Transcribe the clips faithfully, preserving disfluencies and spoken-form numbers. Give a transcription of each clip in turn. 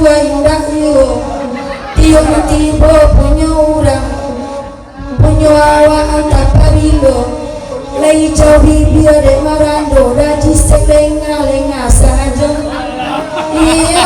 Indak iyo, tiok tibo punyo urang, punyo awak antah pabilo, lai jauah bibia dek marando, daji sek lengah-lengah sajo. Iyo.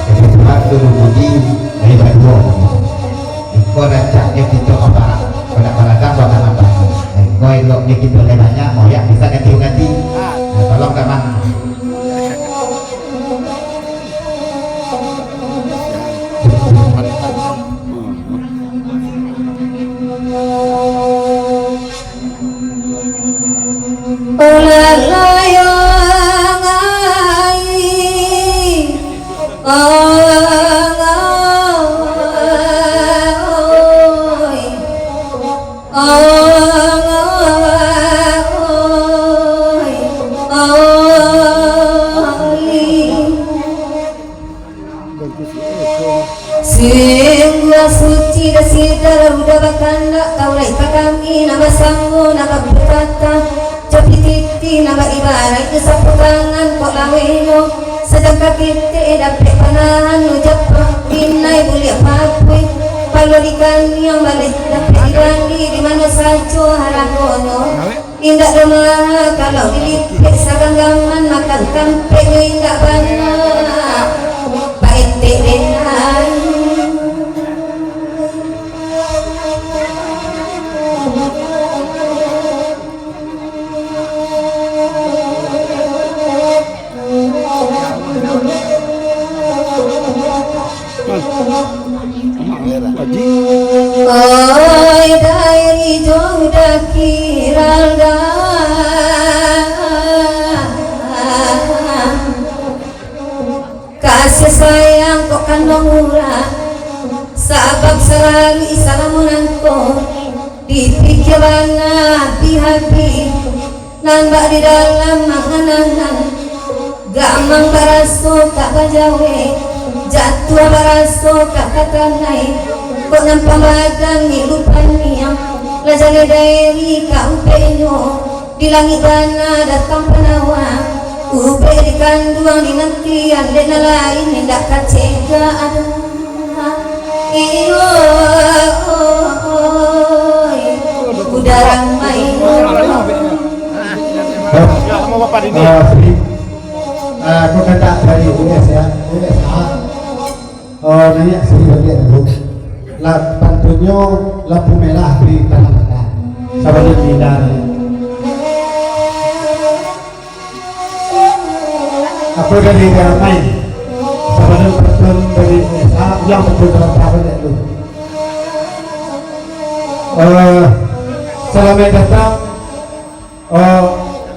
Jadi, Tuhan tu mudi dari baduo. Iko rancaknyo kito ka parak, kok nak baladang, kok nak nambah. Iko eloknyo kito lai banyak, moyak bisa ganti-ganti. Nah, tolong, Kaman. Olah layang ai, oi, oi, oi. Sungguah suci dasida lah Uda bakandak, ka urai ka kami nan basamo, nan bak bukata, jo pititi nan bak ibaraik jo sapu tangan, kok lawenyo, sadangkan ketek dapek panahan, ujapah pinai buliak papuih, palo dikaniang baleh dapek digali, di mano sajo haragonyo. Indak doh maha kalau dilipek saganggaman, makan tampeknyo indak bana, paetek den ai. Oi, dari jauah dakirang dah. Kasih sayang kok kanduang urang, sabab salalu salamo nangko, dipikia bana habih-habih. Nan bak di dalam angan-angan, gamang baraso ka bajawek, jatuah baraso ka tatanai. Kok nampak badan ni lupa niang, lah jaleh dairi ka ubeknyo, di langik bana datang panawa. Ubek dikanduang dinantian, dek nan lain indak kacega ado. Iyo, oi, Uda Ramai. Ya, sama Bapak Dini. Ah, Sri. Ah, aku kata dari U S ya, U S A. Oh, nanya Sri baliak dulu. Lah, pantunnyo lampu merah di tanah padan. Sabalun pindah ni. Apa dari Uda Ramai? Sabalun pantun dari U S A, ulang pantun sabanta baliak dulu. Eh, salamaik datang, eh,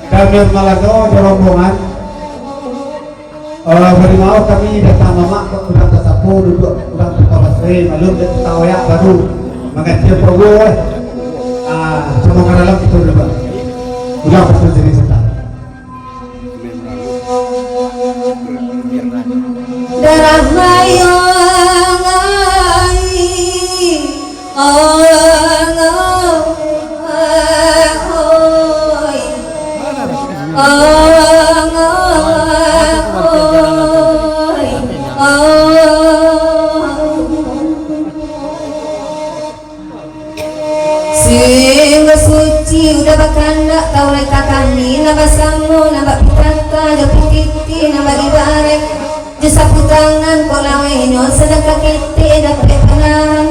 Damir Malago jo rombongan. Eh, bari maoh kami datang mamak, kok urang tasapo, duduak urang tapapaso, eh, malum dek taoyak baru mangacia pogo, eh. Ah, samo ka dalam kito duduak. Ulang pantun sini sebentar. Darah mayang Sungguah suci udah bakandak taurai ka kami, nan basamo, nan bak pitaka, jo pititi, nan bak ibarat, jo sapu tangan kok lawehnyo, sadangkan ketek dapek panahan.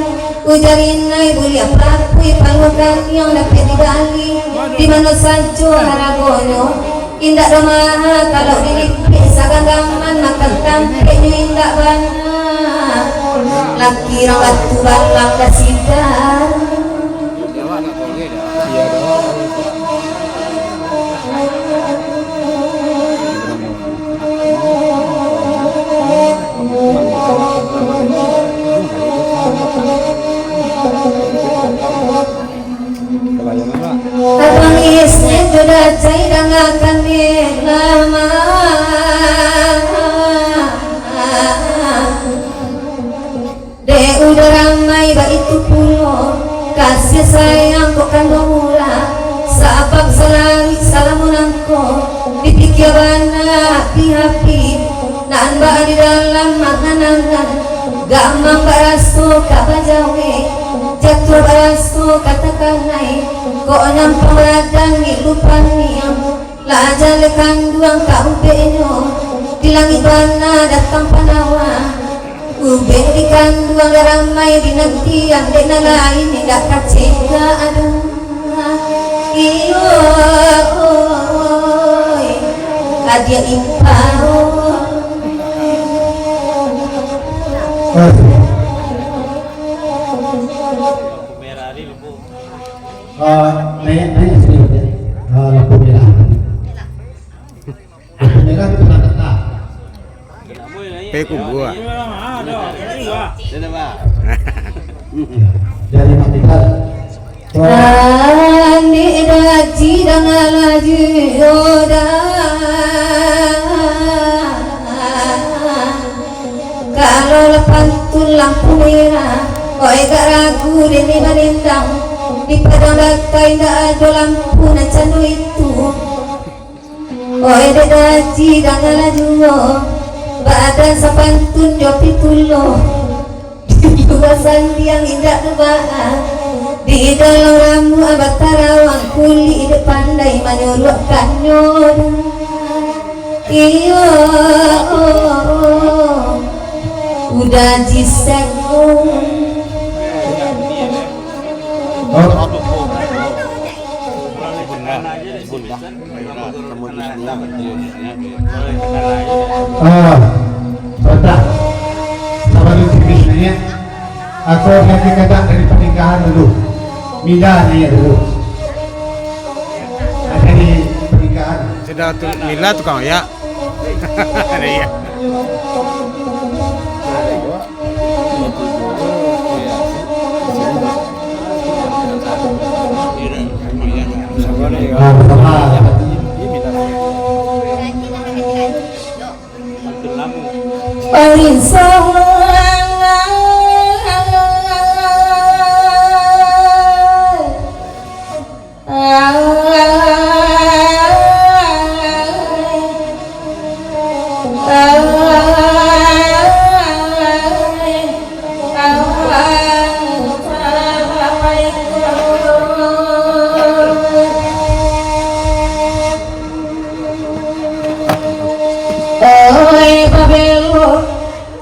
Ujar inai buliah papuih, paluah kaniang dapek dibali, di mano sajo haragonyo. Indak doh maha, kalau dilipik saganggaman, makan tampeknyo indak bana. Laki urang batu balang dah sidar. Abang Isnin sudah cai dangakan dek lama. Dek udah ramai baitu pulo, kasih sayang kok kanduang mula, sabab salalu salamo nangko, dipikia bana hati-hati, nan baa di dalam angan-angan, gamang baraso ka bajawe, jatuah baraso ka takanai, kok nyampang badan di lupaniang. Lah jaleh kanduang ka ubeknyo, di langik bana datang panawa. Ubek di kanduang lah ramai dinantian, dek nan lain indak kacega, aduh. Iyo, oi, adiak ipar. Ah, naik, naik sini, naik. Ah, lampu merah. Lampu merah itu tanda. Pai kubua. Ya, jadi matikan. Anik daji dangalah juo dah. Kalau lah pantun lampu merah, kok agak ragu dek ni balintang. Di padang datai indak ado lampu nan cando itu. Oi dek daji, dangalah juo, baadan sapantun jo pituloh. Di lua sandiang indak do baa, di dalam ramuak batarawang, kulik dek pandai manyuruakkannyo. Iyo, udah jisek. Ah, sabanta. Sabalun tipis naiak, aku naiak kadang dari paninggahan dulu. Mila naiak dulu. Ah, dari paninggahan. Sudah tu, Mila tukang oyak. Iya. Oi, babelok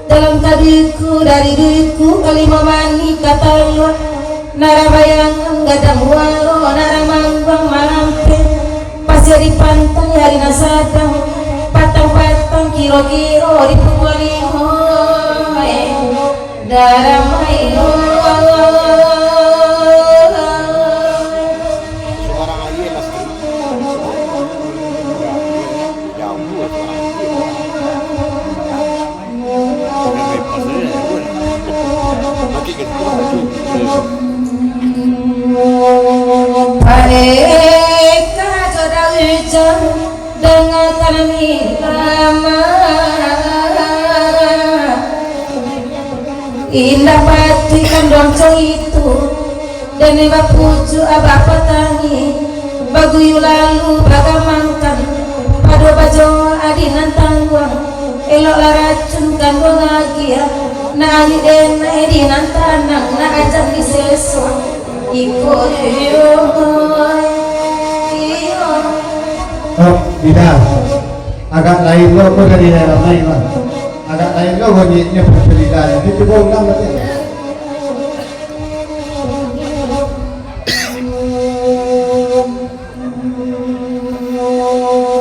dalam kadiku, dari duiku kalimo manih ka talua, nara bayangan gadang muaro, nara mangguang marampeh, pasir di pantai hari nan sadang, patang-patang kiro-kiro di pukua limo, eh, daramai. Paeka jo daun ijo, dangakan nilama. Indak patuik kanduang co itu, Dek bapucuak bapatangih, baguyu lalu bagamangkan, pado bajo adi nan tangguang, eloklah racun kanduang agiah, nak ayuik denai di nan tanang, nak ajak di seso, iko iyo, iyo. Oh, Bida. Agak lain lo ko dari daerah lain, Bang. Agak lain lo bunyinya berbeda. Jadi, coba ulang balik.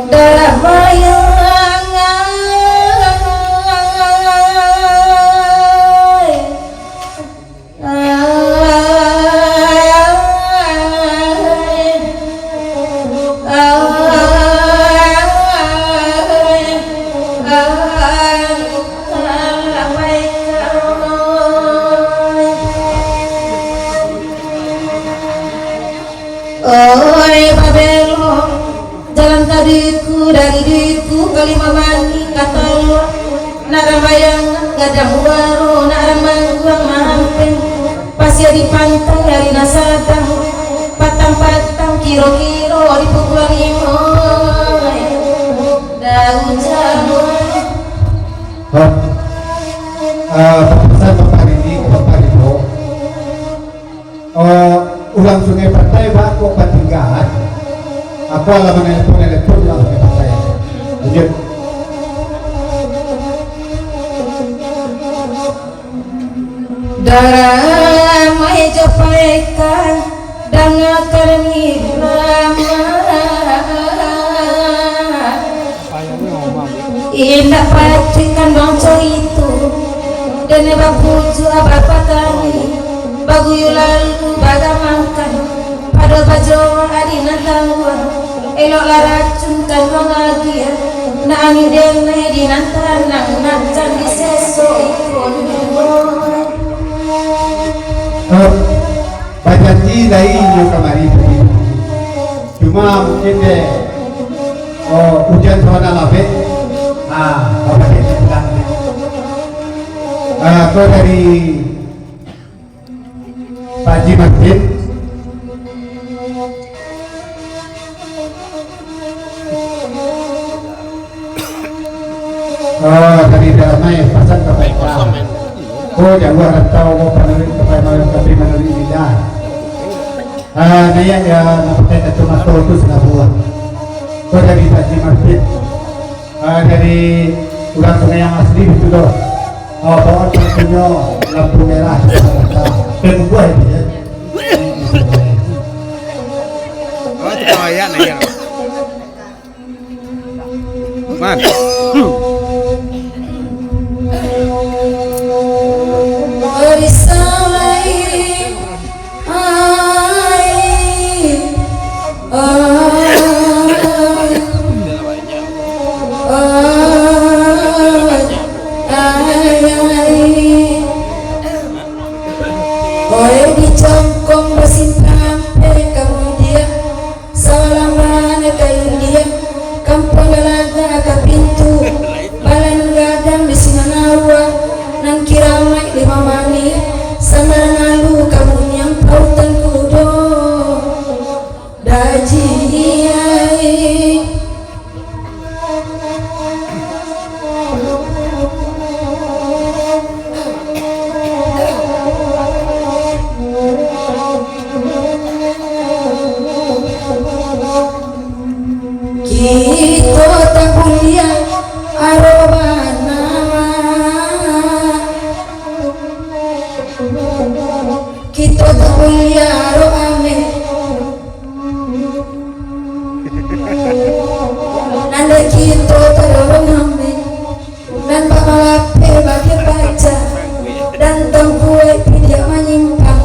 Darah bayangan. Oi, babelok, jalan ka duiku, dari duiku ka Limau Manih ka Talua. Nak rambayang gadang waro, nak ramangguang mahampeng. Pasia di pantai ari nan sadang, patang-patang kiro-kiro di pukua limo. Dah ujan. Hah? Ah, papasan Bapak Rini, Bapak Ridho. Oh, urang Sungai Patai baa kok batinggaan? Aku alah manelepon-nelepon urang Sungai Patai. Lanjut. Daramai jo parekan, dangakan irama. Indak patuik kanduang co itu, dene bapucuak bapatangih, baguyu lalu bagamangkan, pado bajo adi nan tangguang, eloklah racun kanduang agiah, nak angin denai di nan tanang, nak jan diseso ikon. Eh, bajanji lai inyo kamari tadi. Cuma mungkin dek, oh, ujan sawana labek. Ah, bapak dek pulang dek. Ah, ko dari Pak Haji Martin. Oh, tadi damai pasan ka Paikah. Oh, jauah rantau, oh, panuruik ka Paikah, tapi manuruik lidah. Ah, naiak ya, nampakai kacamato tu salah buah. Ko dari Pak Haji Martin. Ah, dari urang Sungai yang asli itu doh. Oh, bawa contohnya lampu merah. Tunggu aja ya. Oh, itu ya, nah, ya. Man. Barisalah. Ai, ai, ai, ai, ai. Oe dicongkong basimpang ampek ka Mudia, sawalambahan ka India, kampuang galaga ka pintu, balan gadang di sinan awak, nan kiramaik di mamani, sandalan alu ka buniang pautan kudo. Daji ai. Kito takuliah aro bana. Kito takuliah aro ameh. Nan dek kito tadorong ameh. Nan bak malapeh bagai paca, dan tampuai pidiak manyimpang,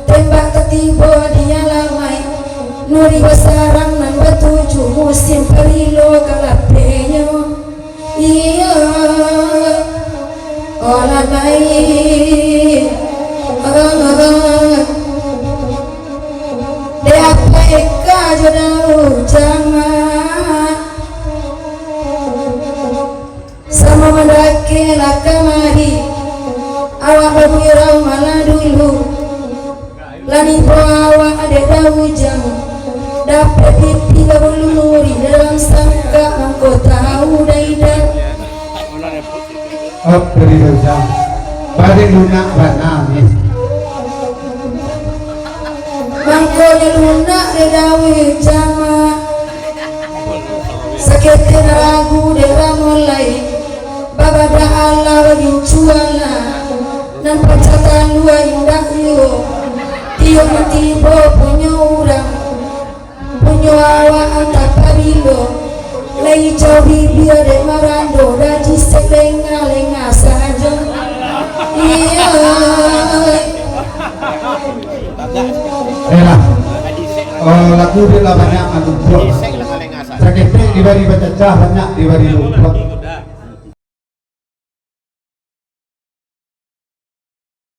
tembak tatibo di alamaik, nuri basarang nan batuju musim parilo ka lapehnyo. Iyo, olah nai, dek apai ka jo daun jangak. Samo mandake lah kamari, awak bagurau malah dulu. Lah nibo awak dek Daujang, dapek pipi lah baluri dalam sangkak, mangko tahu daidan. Apa di Daujang? Badan lunak bana ni. Mangko nyo lunak dek Daujang, Mak. Saketek nan ragu dek Ramolai. Babadak alah bagincuang lah. Nan pacah talua indak iyo. Tiok nan tibo punyo urang. Punyo awak antah pabilo. Lai jauah bibia dek marando, daji sek lengah-lengah sajo. Iyo. Eh lah. Oh, lagu dia lah banyak manumpuak. Saketek dibari bacacah, banyak dibari lumpuak.